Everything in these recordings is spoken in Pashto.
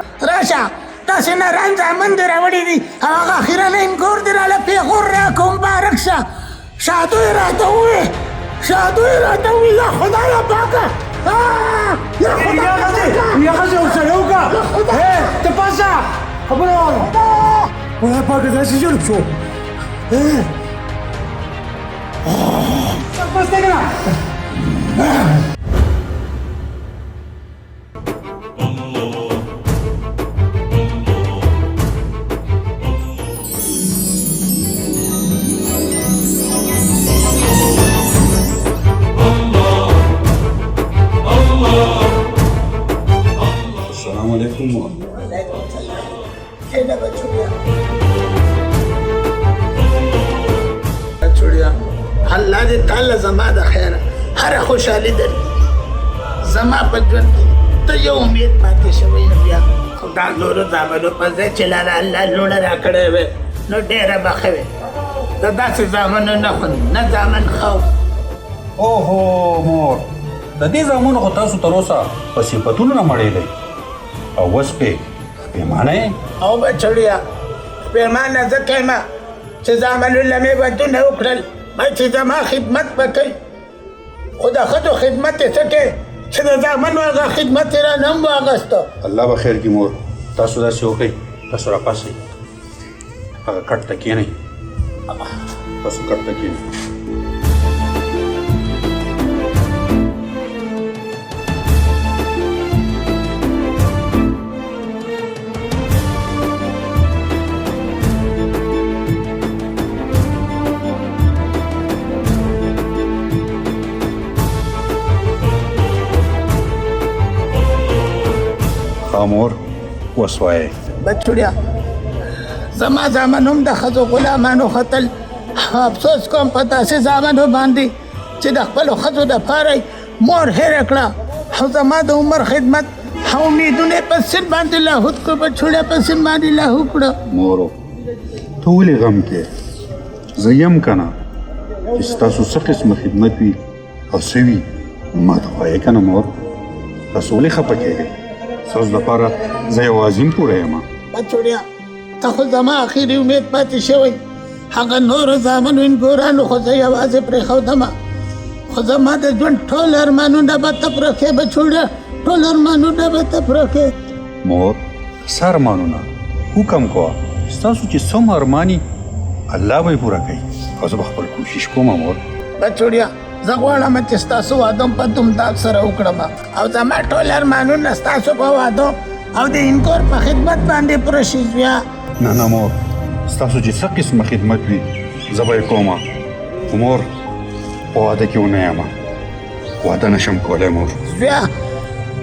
راشه داسې نران زامن دې راوړي دي او هغه اخرنی انګور دې راله پېغور راکړو، مبارک شه. شادو یې راته ووې، شادو یې راته ووې، یا خدایه پاکه، یا خدایه پاکه، یا ښځې ورسره وکړه. ته پاڅه، خبره واوره. خدای پاکه داسې ظلم شو. پاڅه که نه. السلام علیکم. کښېنه بچوړیا، بچوړیا، الله دې تاله زما د خیره هره خوشحالي درکړي. زما په ژوند کې ته یو امید پاتې شوی یې. بیا خو دا نورو زامنو په ځای چې لاله الله لوڼه راکړی وی نو ډېره به ښه وی. د داسې زامنو نه خو نه زامن ښه. اوهو مور، د دې زامنو خو تاسو تر اوسه په صفتونو نه مړېدئ او اوس پې پښېمانه یې؟ او بچړیه، پښېمانه ځکه یم چې زامنو له مې ودونه وکړل، چې زما خدمت به کوي، خو د ښځو خدمت یې څه کوي چې د زامنو هغه خدمت یې رانه هم واخیسته. الله به خیر کړي مور. تاسو داسې وکړئ، تاسو راپاڅئ، هغه کټ ته کښېنئ، تاسو کټ ته کښېنئ. خامور اوس وایې. بچوړیا، زما زامن هم د ښځو غلامانو ختل. افسوس کوم په داسې زامنو باندې چې د خپلو ښځو دپاره مور هېره کړه او زما د عمر خدمت او امیدونه یې په سیند باندې لاهوت کړو. بچوړیا، په سیند باندې لاهو کړه. مورو، ته ولې غم کې؟ زه یم که نه چې ستاسو څه قسمه خدمت وي او څه وي ما ته وایې که نه. مور، تاسو ولې خفه کېږئ؟ ستاسو دپاره زه یوازې هم پوره یم. بچوړیا، ته خو زما اخري امید پاتې شوی. هغه نورو زامنو انګورانو خو زه یوازې پرېښودم، خو زما د ژوند ټول ارمانونه به ته پوره کړې. بچوړیا، ټول ارمانونه به ته پوره کړې. مور، څه ارمانونه؟ حکم کوه، ستاسو چې څومره ارمان وي الله به یې پوره کوي او زه به خپل کوشش کوم مور. بچوړیا، زه غواړم چې ستاسو واده هم په دومداد سره وکړم او زما ټول ارمانونه ستاسو په واده او د انګور په خدمت باندې پوره شي زویا. نه نه مور، ستاسو چې څه قسمه خدمت وي زه به یې کوم، خو مور په واده کې ونه یم، واده نشم کولی مور. زویا،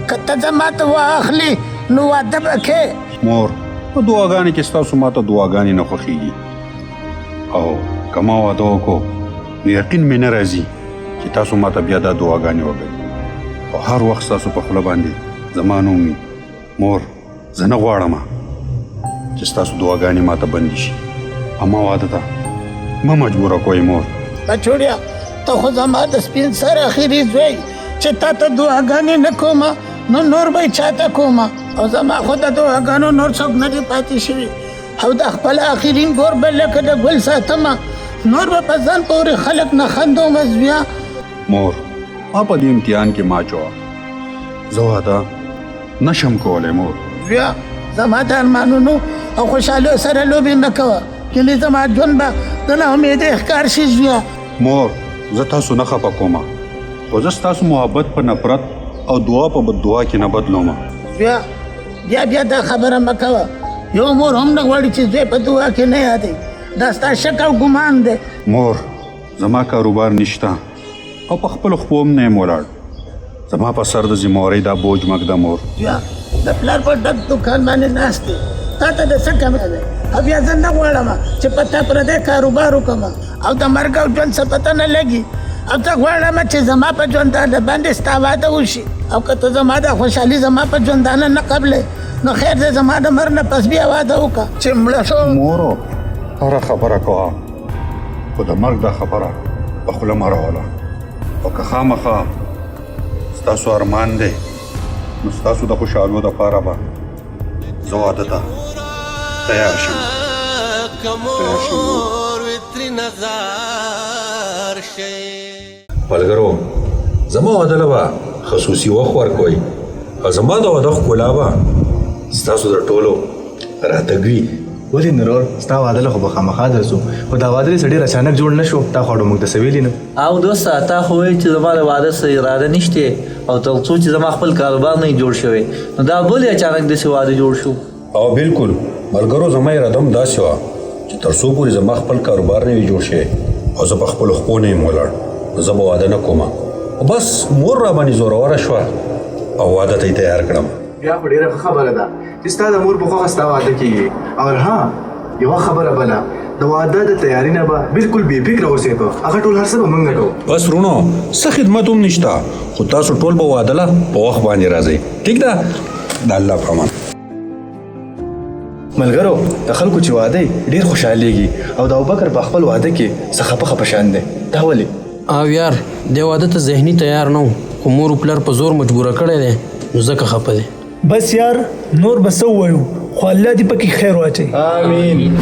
که ته زما ته واخلي نو واده به کې. مور، په دعاګانې کې ستاسو ماته دعاګانې نه خوښېږي او که ما واده وکړو نو یقین مې نه راځي چې تاسو ماته بیا دا دعاګانې وکړئ او هر وخت ستاسو په خوله باندې زما نوم وي. مور، زه نه غواړم چې ستاسو دعاګانې ماته بندې شي او ما واده ته مه مجبوره کوئ مور. بچوړیا، ته خو زما د سپین سر اخري زوی چې تا ته دعاګانې نه کوم نو نور به یې چاته کوم؟ او زما خو د دعاګانو نور څوک نه دي پاتې شوي او د خپل اخرین ګور به لکه د ګل ساتم، نور به په ځان پورې خلک نه خندوم زویا. مور، ما په دې امتحان کې ما چوه، زه واده نشم کولی مور. زویا، زما د ارمانونو او خوشحالو سره لوبې مه کوه، کلي زما ژوند به د ناامیدۍ ښکار شي زویا. مور، زه تاسو نه خفه کوم، خو زه ستاسو محبت په نفرت او دعا په بد دعا کې نه بدلوم. زویا، بیا بیا دا خبره مه کوه. یو مور هم نه غواړي چې زوی په دعا کې نه یادوي، دا ستا شک او ګمان دی. مور، زما کاروبار نشته او په خپلو خپو هم نه یم ولاړ، زما په سر د ذمهوارۍ دا بوج مه ږده مور. بیا د پلار په ډک دوکان باندې ناست دی، تا ته د څه کمی دی؟ او بیا زه نه غواړم چې په تا پردی کاروبار وکړم او د مرګ او ژوند څه پته نه لګي، او ته غواړم چې زما په ژوندانه باندې ستا واده وشي، او که ته زما د خوشحالي زما په ژوندانه نه قبلې نو خیر دی، زما د مرګ نه پس بیا واده وکړه چې مړه شوم. مورو، هره خبره کوه خو د مرګ دا خبره په خوله مه راوله، او که خامخا ستاسو ارمان دی نو ستاسو د خوشحالو دپاره به زه واده ته تیار شم، تیار شم. ملګرو زما واده له به خصوصي وخت ورکوئ او زما د واده ښکلا به ستاسو د ټولو راتګ وي. ولې نه ورور، ستا واده له خو به خامخا درځو، خو دا واده دې څه ډېر اچانک جوړ نه شو، تا خو اډو موږ ته څه ویلي نه. او دوسته تا خو ویل چې زما د واده څه اراده نشته او تر څو چې زما خپل کاروبار نه جوړ شوی، نو دا ولې اچانک داسې واده جوړ شو؟ او بالکل ملګرو زما اراده هم داسې وه چې تر څو پورې زما خپل کاروبار نه وي جوړ شوی او زه په خپلو خپو نه یم ولاړ، نو زه به واده نه کوم. خو بس مور را باندې زوروره شوه او واده ته یې تیار کړم. بیا خو ډېره ښه خبره ده چې ستا د مور په خوښه ستا واده کېږي. او ها یوه خبره بله، د واده د تیاري نه به بالکل بې فکره اوسې، ته هغه ټول هر څه به موږ کوو. بس وروڼو څه خدمت هم نشته، خو تاسو ټول به واده له په وخت باندې راځئ، ټیک ده؟ د الله په امان. ملګرو د خلکو چې واده ډېر خوشحالېږي او د ابوبکر په خپل واده کې څه خپه خپه شان دی، دا ولې؟ او یار دی واده ته ذهني تیار نه و، خو مور و پلار په زور مجبوره کړی دی، نو ځکه خپه دی. بس یار نور به څه ووایو، خو الله دې پکې خیر واچوي. آمین.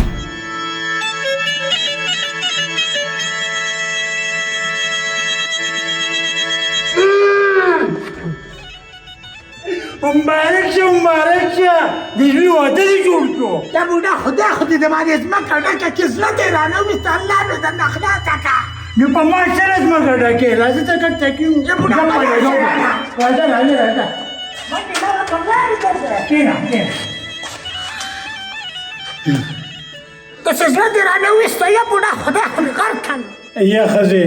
مبارک شه، مبارک شه، د زوی واده دې جوړ کړو. دا بوډا خدای خو دې زما د ځمکه ډکه کړي، زړه دې رانه وویسته، الله دې درنه خلاصه کړه. نو په ما سره ځمکه ډکې، راځه ته کټ ته کښېنو. راځه راځه راځه، کښېنه کښېنه. داسې زړه دې رانه وویسته یا بوډا، خدای خو مې غرق کړم. یا ښځې،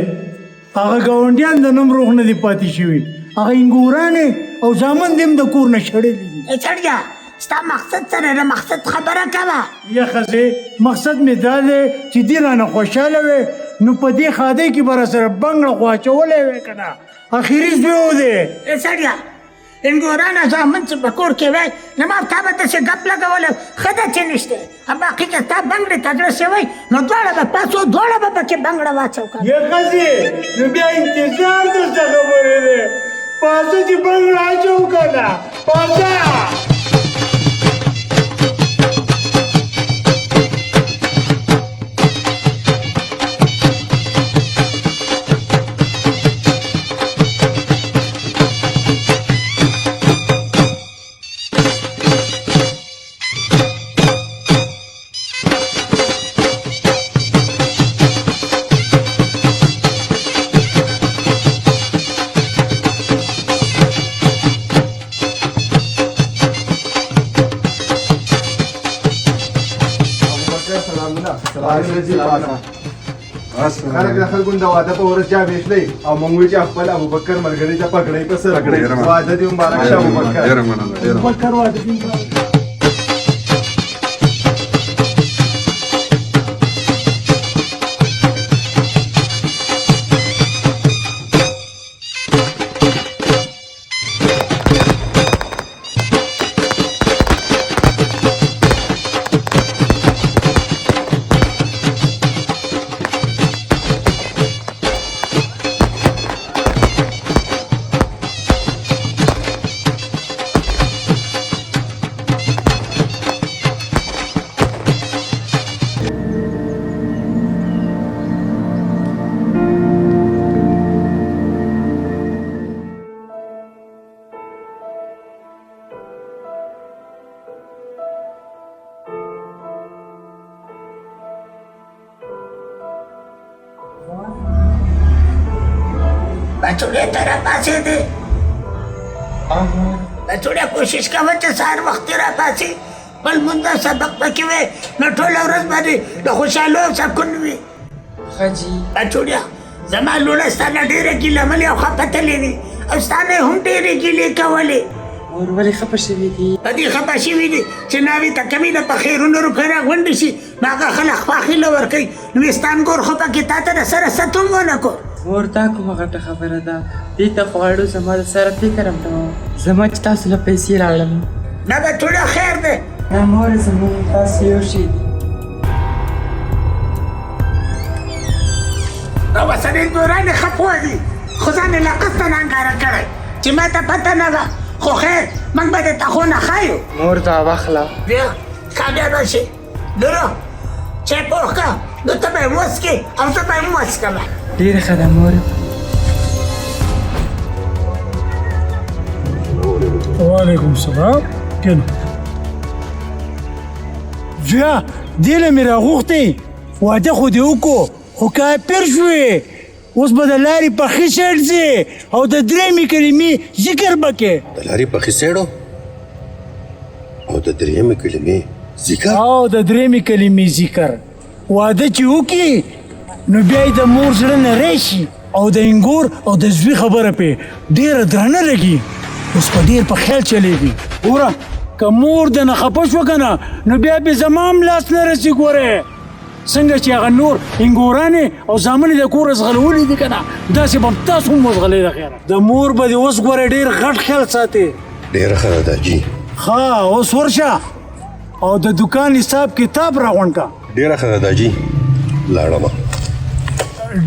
هغه ګاونډیان د نوم روغ نه دي پاتې شوي، هغه انګورانې او زامن دې هم د کور نه شړلي دي. ای سړیه، ستا مقصد څه دی؟ د مقصد خبره کوه. یا ښځې، مقصد مې دا دی چې دې رانه خوشحاله وې، نو په دې ښادۍ کې به راسره بنګړه خو اچولی وې که نه، اخري زوی و دی. ای سړیه، انګورانه زامن چې په کور کې وی، نو ما تا به داسې ګپ لګولی، ښه ده چې نشته. باقي که ستا بنګړې ته زړه شوی، نو دواړه به پاڅو، دواړه به پکې بنګړه واچو که نه. یا ښځې، نو بیا انتظار د څه خبرې دی؟ پاڅه چې بنګړه اچو که نه، پاڅه. خلک د خلکو د واده په ورځ جامې اخلي او موږ وایو چې خپل ابوبکر ملګري ته پګړۍ په سر. واده دې مبارک شه ابوبکر. ډېره مننه، ډېره مننه. ابوبکر واده دې مبارک. بچوړې ته راپاڅېدې؟ بچوړې کوشش کوه چې سهار وختي راپاڅې، بل مونږ سبق پکې وی، نو ټوله ورځ باندې د خوشحالو او سکون وي. ښه جي. بچوړیه زما لوڼه ستا نه ډېره ګیله منې او خفه تللې دي، او ستا نه یې هم ډېرې ګیلې کولې. مور ولې خفه شوي دي؟ په دې خفه شوي دي چې ناوې ته کمې د په خیرونو روپۍ راغونډې شي، نو هغه خلک خواښې له ورکوي، نو ستا انګور خو پکې تا ته د سره ست هم ونه کړو. مور دا کومه غټه خبره ده؟ دې ته خو اړو زما د سره فکر هم نه و، زما چې تاسو له پیسې راوړم. نه بچوړه خیر دی. نه مور زموږ تاسو یو شی دي. دا وسنۍ ګورانې ښه پوه دي، خو ځان یې لا قصداً انګاره کړی چې ما ته پته نه وه. خو خیر موږ به درته خونه ښیو. مور دا واخله. بیا کامیابه شي. لوره چای پوخ کړه، نو ته به یې وڅکې او زه به یې هم وڅکم. ډېره ښه ده مور. وعلیکم السلام. کېنه زویه، دې له مې راغوښتې، واده خو دې وکړو خو کافر شوې. اوس به د لارې په ښي سایډ ځې او د درېیمې کلمې ذکر به کې. د لارې په ښي سایډ او د درېیمې کلمې ذکر؟ او د درېیمې کلمې ذکر. واده چې وکړي نو بیا یې د مور زړه نری شي او د انګور او د زوی خبره پې ډېره درنه لګي. اوس په ډېر په خیال چلېږي. ګوره که مور د نه خفه شوه که نه نو بیا پې زما هم لاس نه رسي. ګوره څنګه چې هغه نور انګورانې او زامنې د کوره ځغلولي دي که نه، داسې به هم تاسو هم وځغلئ. د خیره د مور به دې اوس ګوره ډېر غټ خیال ساتې. ډېره ښه ده داجي. ښه اوس ورشه او د دکان حساب کتاب راغونډ کړه. ډېره ښه ده داجي، لاړم.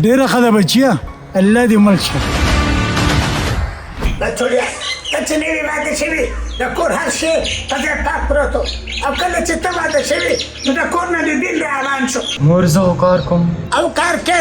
ډېره ښه ده بچیه، الله دې مل شه. بچوړیه ته چې نوي واده شوي د کور هر شی په ځای پاک پروت و، او کله چې ته واده شوي نو د کور نه دې دین روان شو. مور زه خو کار کوم. او کار کې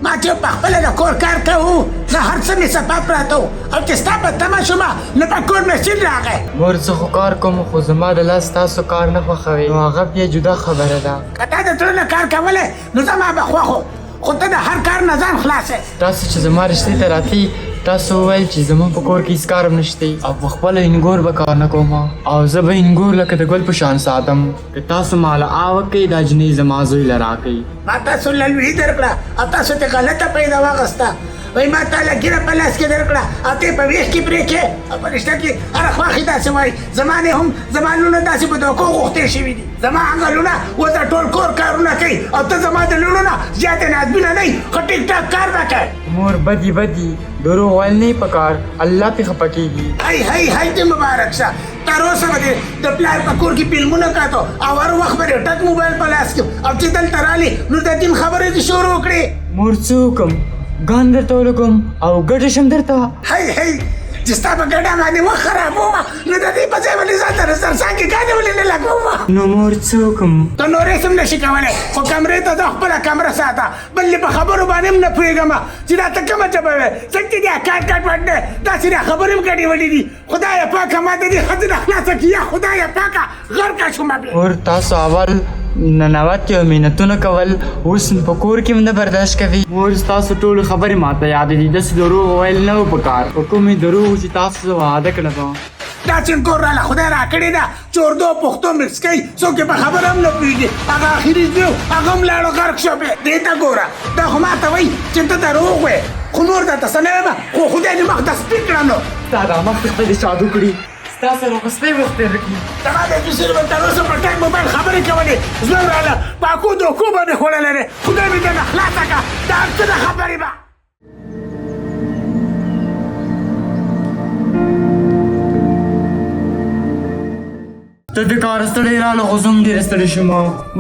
ما چې په خپله د کور کار کوو نو هر څه مې صفا پراته وو، او چې ستا په تمه شوم نو په کور مې سیند راغی. مور زه خو کار کوم خو زما د لاس تاسو کار نه خوښوي، نو هغه بیا جدا خبره ده. که تا د زړه نه کار کولی نو زما به خوښ و، خو ته د هر کار نه ځان خلاصې. تاسو چې زما رشتې ته راتلي تاسو وویل چې زموږ په کور کې هېڅ کار هم نشته او په خپله اینګور به کار نه کوم او زه به اینګور لکه د ګل په شان ساتم. که تاسو ماله آ وکئ دا جینۍ زما زوی له راکئ. ما تاسو له لویي درکړه او تاسو ترې غلطه پیدا واخیسته. وایي ما تا له ږیره په لاس کې درکړه او ته یې په ویښ کې پرېښې. او په رشته کې هره خواښې داسې وایي زما نه هم زما لوڼه داسې په دوکو غوښتې شوي دي. زما هغه لوڼه اوس د ټول کور کارونه کوي او ته زما د لوڼو نه زیاتې نازبینه نه یې، خو ټیک ټاک کار به کوې. مور بدي بدي دروغ ویل نه په کار، الله پې خفه کېږي. هی هی هی دې مبارک شه. تر اوسه به دې د پلار په کور کې فلمونه کاتو او هر وخت به دې ټک موبایل په لاس کې، او چې دلته رالې نو د دین خبرې دې شروع کړې. مور څه وکړم، ګان درته ولګوم او ګډه شم درته؟ هی هی چې ستا په ګډه باندې وخت خرابوم نو د دې په ځای ولې ځان ته د سرڅانګې ګانې ولې نه لګوم؟ نو مور څه وکړم؟ ته نور هېڅ هم نه شي کولی خو کمرې ته ځه، خپله کمره ساته. بل دې په خبرو باندې هم نه پوهېږم چې دا ته کومه ژبه وې، څنګه چې دا کار ګډ وډ دی، داسې دا خبرې هم ګډې وډې دي. خدایه پاکه ما د دې ښځې نه خلاصه کړي، یا خدایه پاکه غرقه شوم بیا. مور تاسو اول ننوتې او مینتونه کول، اوس په کور کې هم نه برداشت کوي. مور ستاسو ټولې خبرې ماته یادې دي، داسې دروغ ویل نه و په کار. په کومې دروغ چې تاسو زه وعده کړم. دا چې کور راله خدای راکړې ده چې اردو پښتو مکس کوي، څوک یې په خبره هم نه پوهېږي. هغه اخري زوی و، هغه هم لاړو غرق شو پرې. دې ته ګوره، دا خو ماته وایي چې ته دروغ وایې، خو نور درته څه نه وایم، خو خدای دې مخ د سپین کړه. نو ستا دا مخ دې خدای دې شادو کړي، ستا سره خو سپی وخت تېر کړي. زما د زوی سره به تر اوسه په ټک موبایل خبرې کولې، زوی راله په اکو دوکو باندې خوړلی دی. خدای مې درنه خلاصه کړه، دا هر څه د خبرې به. ته د کاره ستړی راغله خو زه هم ډېره ستړې شوم.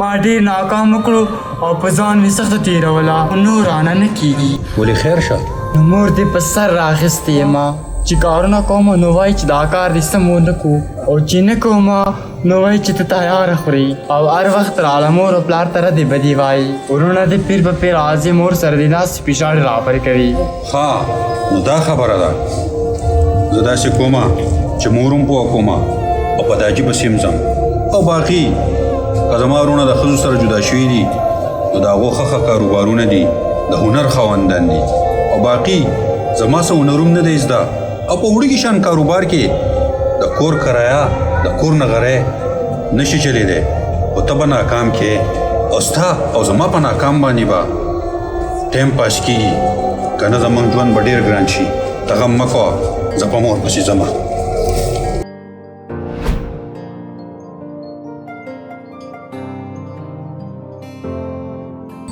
ما ډېر ناکام وکړو او په ځان مې سخته تېروله، خو نور رانه نه کېږي. ولې خیر شه؟ نو مور دې په سر راخیستې یم چې کارونه کوم نو وایي چې دا کار دې سم ونه کړو، او چې نه کوم نو وایي چې ته تیاره خورې، او هر وخت راله مور او پلار ته ردې بدې وایي. وروڼه دې پیر په پیر راځي، مور سره دې داسې پیشاړې راپرې کوي. ښه نو دا خبره ده، زه داسې کوم چې مور هم پوه کوم او په داجي پسې هم ځم. او باقي که زما وروڼه د ښځو سره جدا شوي دي نو د هغو ښه ښه کاروبارونه دي، د هنر خاوندان دي، او باقي زما څه هنر هم نه دی زده، او په وړوکي شان کاروبار کې د کور کرایه د کور نغری نشي چلېدی. خو ته به ناکام کې، او ستا او زما په ناکام باندې به ټایم پاس کېږي، که نه زموږ ژوند به ډېر ګران شي. ته غم مه کوه، زه په مور پسې ځمه.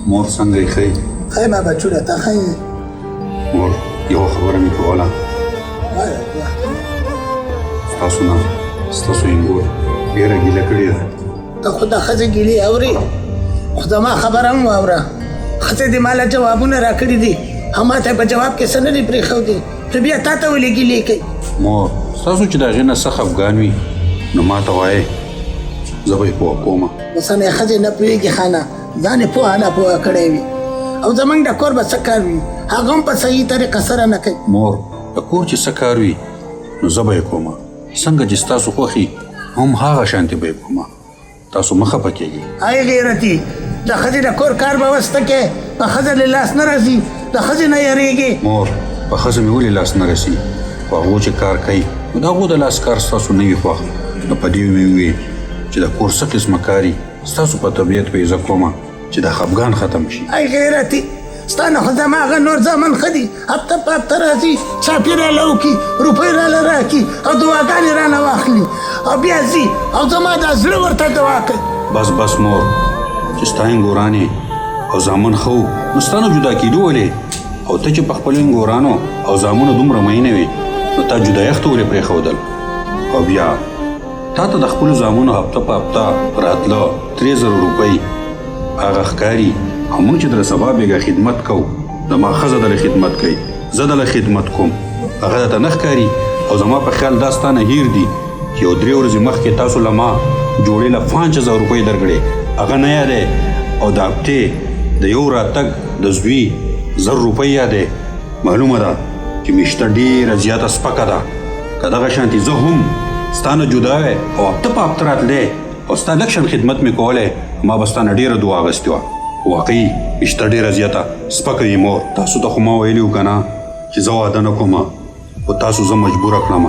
مور څنګه یې؟ ښه یې؟ ښه یم بچوړه، ته ښه یې؟ مور یوه خبره مې کوله. ستاسو نه ستاسو اینګور ډېره ګیله کړې ده. ته خو د ښځې ګیلې اورې، خو زما خبره هم واوره. ښځې دې ما له جوابونه راکړي دي او ما ته یې په جواب کې څه نه دي پرېښودي. ته بیا تا ته ولې ګیلې کوي؟ مور، ستاسو چې د هغې نه څه خفګان وي نو ما ته وایې، زه به یې پوه کوم. اوسنۍ ښځې نه پوهېږي خانه، ځان یې پوهه نه پوهه کړی وي، او زمونږ د کور به څه کار وي، هغه هم په صحیح طریقه سره نه کوي. مور، د کور چې څه کار وي نو زه به یې کوم، څنګه چې ستاسو خوښي هم هغه شانتې به یې کوم، تاسو مه خفه کېږئ. ای غیرتي، د ښځې د کور کار به وسته کې، په ښځه له لاس نه راځي، د ښځې نه یریږي. مور، په ښځه مې ولې لاس نه رسي؟ خو هغو چې کار کوي نو د هغو د لاس کار ستاسو نه وي خوښ، نو په دې مې وویل چې د کور څه قسمه کاري ستاسو په طبیعت به یې زه کومه چې دا خفګان ختم شي. ای غیرتي، ستا نه خو زما هغه نور زامن ښه دي، هفته په هفته راځي، چاپي راله وکړي، روپۍ راله راکړي او دعاګانې رانه واخلي او بیا ځي او زما دا زړه ورته دعا کوي. بس بس مور، چې ستا انګورانې او زامن ښه وو نو ستا نه جدا کېدو ولې؟ او ته چې په خپلو انګورانو او زامنو دومره مینه وې نو تا جدایښت ولې پرېښودل؟ او بیا تا ته د خپلو زامنو هفته په هفته راتله 3000 روپۍ هغه ښکاري، او موږ چې در سبا بېګا خدمت کوو، زما ښځه دله خدمت کوي، زه دله خدمت کوم، هغه درته نه ښکاري. او زما په خیال دا ستا نه هیر دي چې یو 3 ورځې مخکې تاسو له ما جوړې له 5000 روپۍ درکړې، هغه نه یادی. او د هفتې د یو راتګ د زوی 1000 روپۍ یادی. معلومه ده چې مشته ډېره زیاته سپکه ده، که دغه شانتې زه هم ستا نه جدا وی او هفته په هفته راتلی او ستا لږ شان خدمت مې کولی، ما به ستا نه ډېره دعا اخیستې وه. واقعي مشته ډېره زیاته سپکه وي. مور، تاسو ته خو ما ویلي وو که نه چې زه واده نه کوم، خو تاسو زه مجبوره کړم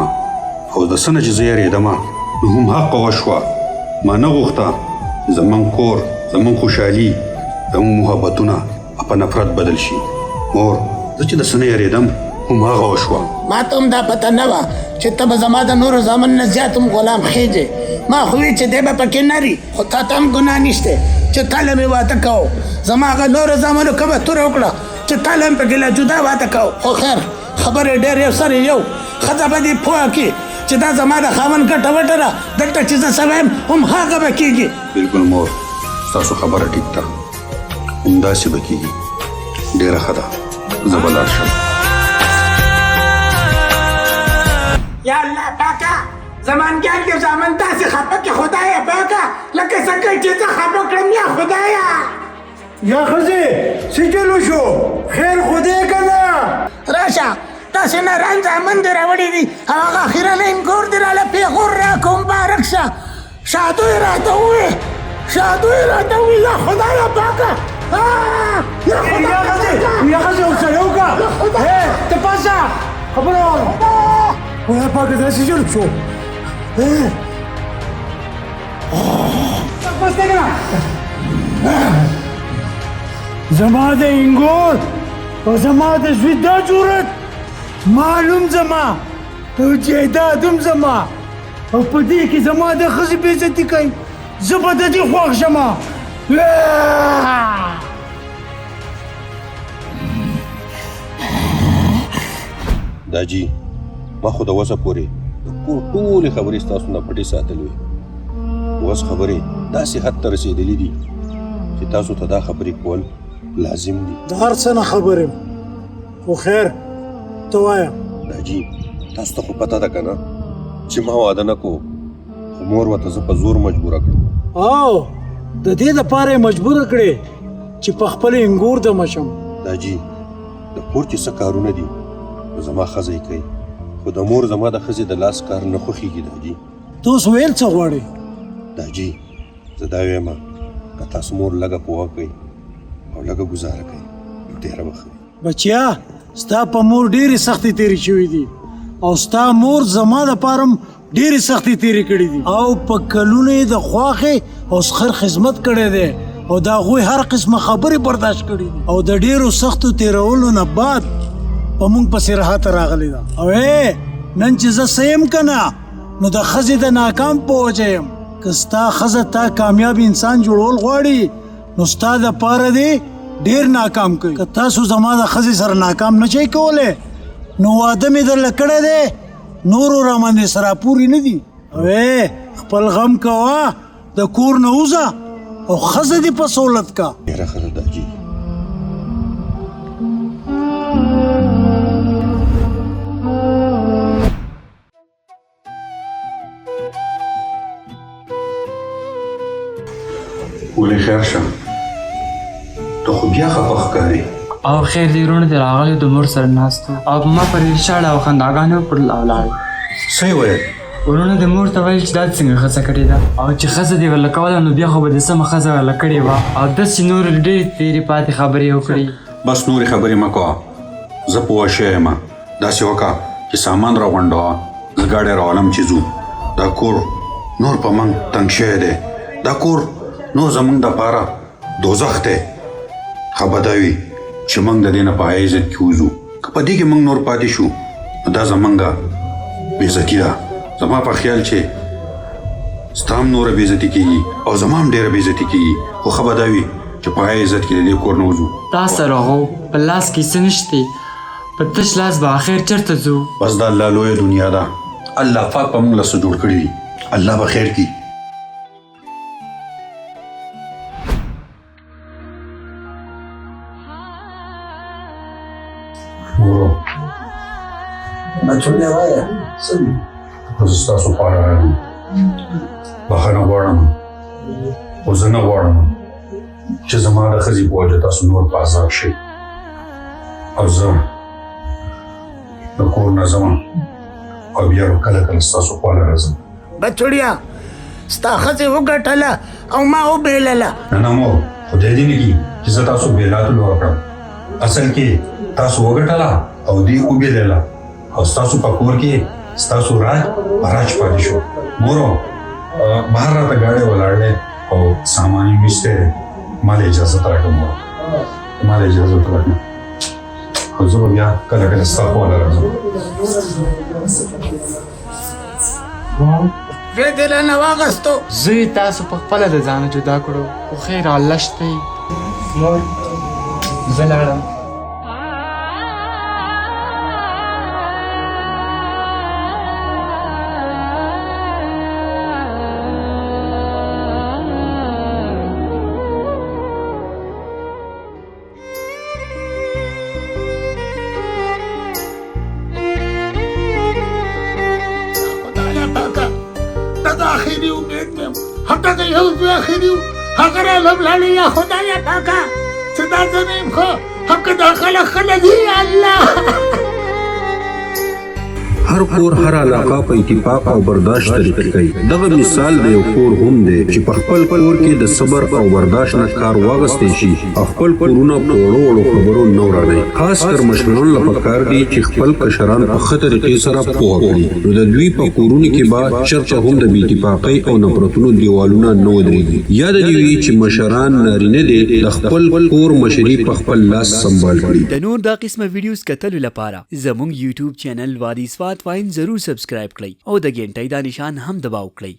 او د څه نه چې زه یېرېدم نو هم حق وشوه. ما نه غوښته چې زموږ کور، زموږ خوشحالي، زموږ محبتونه په نفرت بدل شي. مور، زه چې د څه نه یېرېدم هم هغه وشوه. ما ته هم دا پته نه وه چې ته به زما د نورو زامن نه زیات هم غلام خېږې. ما خو وی چې دی به پکې نه ري، خو تا ته هم ګناه نشته چې تا له مې واده کوو. زما هغه نورو زامنو کومه توره وکړه چې تا له هم پکې لا جدا واده کوو. خو خیر، خبرې ډېر یو سر یو ښځه به دې پوهه کړي چې دا زما د خاوند ګټه وټه ده، دلته چې زه څه وایم هم هغه به کېږي. بلکل مور، ستاسو خبره ټیک ده، همداسې به کېږي. ډېره ښه ده، زه به لاړ شم. یا الله پاکه، زمانګیان دې زامن داسې خفه کړي خدایه پاکه، لکه څنګه چې زه خفه کړم. یا خدایه. یا ښځې، څه چل وشو؟ خیر خو دی که نه؟ راشه، داسې نران زامن دې راوړي دي او هغه اخرنی انګور دې راله پېغور راکړو، مبارک شه. شادو یې راته وویل، شادو یې راته وویل. یا خدایه پاکه، یا خدایه پاکه. یا ښځې ورسره وکړه. ته پاڅه، خبره واوره. خدای پاکه، داسې چل شو. زما د انګور او زما د زوی دا جرأت، معلوم زما او جایداد هم زما، او په دې کې زما د ښځې بېعزتي کوي، زه به د دې خوښ شم. دا جی، ما خو د وسه پورې د کور ټولې خبرې ستاسو نه پټې ساتلې وې. اوس خبرې داسې حد ته رسېدلې دي چې تاسو ته دا خبرې کول لازم دي. د هر څه نه خبر یم، خو خیر، ته وایه. دا جی، تاسو ته خو پته ده که نه چې ما واده نه کوو، خو مور ورته زه په زور مجبوره کړم. او د دې دپاره یې مجبوره کړې چې په خپل انګور دمه شم. دا جی، د کور چې څه کارونه دي نو زما ښځه یې کوي، خو د مور زما د ښځې د لاس کار نه خوښېږي. دا جی، ته اوس ویل څه غواړې؟ دا جی، زه دا وایم که تاسو مور لږه پوهه کوئ او لږه ګزاره کوئ نو ډېره به ښه وي. بچیا، ستا په مور ډېرې سختې تېرې شوې دي، او ستا مور زما دپاره هم ډېرې سختې تېرې کړې دي، او په کلونو یې د خواښې او سخر خدمت کړی دی، او د هغوی هر قسمه خبرې برداشت کړې دي، او د ډېرو سختو تېرولو نه بعد په موږ پسې راحته راغلې ده. او نن چې زه څه یم که نه، نو د ښځې د ناکام په وجه یم. که ستا ښځه تا کامیاب انسان جوړول غواړي نو ستا دپاره دې ډېر ناکام کوي. که تاسو زما د ښځې سره ناکام نه شئ کولی نو واده مې درله کړی دی، نورو را باندې سره پورې نه دي. او خپل غم کوه، د کور نه وځه او ښځه دې په سهولت کا. ډېره ښه ده داجي. ولې خیر شه، ته خو بیا خفه ښکارې. او خیر دی وروڼه دې راغلي د مور سره ناست وو او په ما پورې شاړه او خنداګانې وکړل او لاړل. څه یې ویل؟ وروڼه د مور ته ویل چې دا څنګه ښځه کړې ده او چې ښځه دې ورله کوله نو بیا خو به دې سمه ښځه ورله کړې وه او داسې نورې ډېرې تېرې پاتې خبرې یې وکړې. بس نورې خبرې مه کوه، زه پوه شوی یم. داسې وکړه چې سامان راغونډوه، زه ګاډی راولم چې ځو. دا کور نور په موږ تنګ شوی دی، دا کور نور زموږ دپاره دوزخ دی. ښه به دا وي چې موږ د دې نه په عزت کې وځو. که په دې کې موږ نور پاتې شو نو دا زمونږ بېعزتي ده. زما په خیال چې ستا هم نوره بېعزتي کېږي او زما هم ډېره بېعزتي کېږي، خو ښه به دا وي چې په عزت کې د دې کور نه وځو. تا سره خو په لاس کې څه نشته، په تش لاس به اخر چېرته ځو؟ بس دا الله لویه دنیا ده، الله پاک به موږ له څه جوړ کړي وي، الله به خیر کړي. مورو بچونه وایه څه دي؟ زه ستاسو خواله راغلم، بخښنه غواړم، خو زه نه غواړم چې زما د ښځې په وجه تاسو نور په عذاب شئ او زه د کور نه ځم او بیا به کله کله ستاسو خواله راځم. بچوړیا ستا ښځې وګټله او ما وبېلله. نه نه مور، خدای دې نه کړي چې زه تاسو بېلاتلو ورکړم. اصل کې تاسو وګټله او دوی وبېلله او ستاسو په کور کې ستاسو راج په راج پاتې شو. مورو بهر راته ګاډی ولاړ دی او سامان یې ویستی دی، ما له اجازه راکړه مور، ما له اجازه راکړه او زه به بیا کله کله ستا خواله راځم. زوی دې رانه واخیستو. زوی تاسو په خپله د ځانه جدا کړو، خو خیر الله شته. مور زه لاړم. خدایا پاکه دا د اخري امید مې همدغه یو زوی اخري و، هغه راله ولاړې. یا خدایا پاکه چې دا زه نه یم ښه، هم که دا خلک ښه نه دي یا الله. هر کور هر علاقه په اتفاق او برداشت ترقي کوي. دغه مثال د یو کور هم دی چې په خپل کور کې د صبر او برداشت نه کار واغستی شي او خپل کورونه په وړو وړو خبرو نه ورانوي. خاص کر مشرانو له پکار دي چې خپل کشران په ښه طریقې سره پوه کړي نو د دوی په کورونو کې به چرته هم د بې اتفاقۍ او نفرتونو دیوالونه نه ودریږي. یاده دې وي چې مشران نارینه دې د خپل کور مشري په خپل لاس سمبال کړي. د نور دا قسمه ویډیوز کتلو لپاره زموږ یوټیوب چینل وادي سوات واین ضرور سبسکرایب کړئ او د ګنټۍ دا نشان هم دباو کړئ.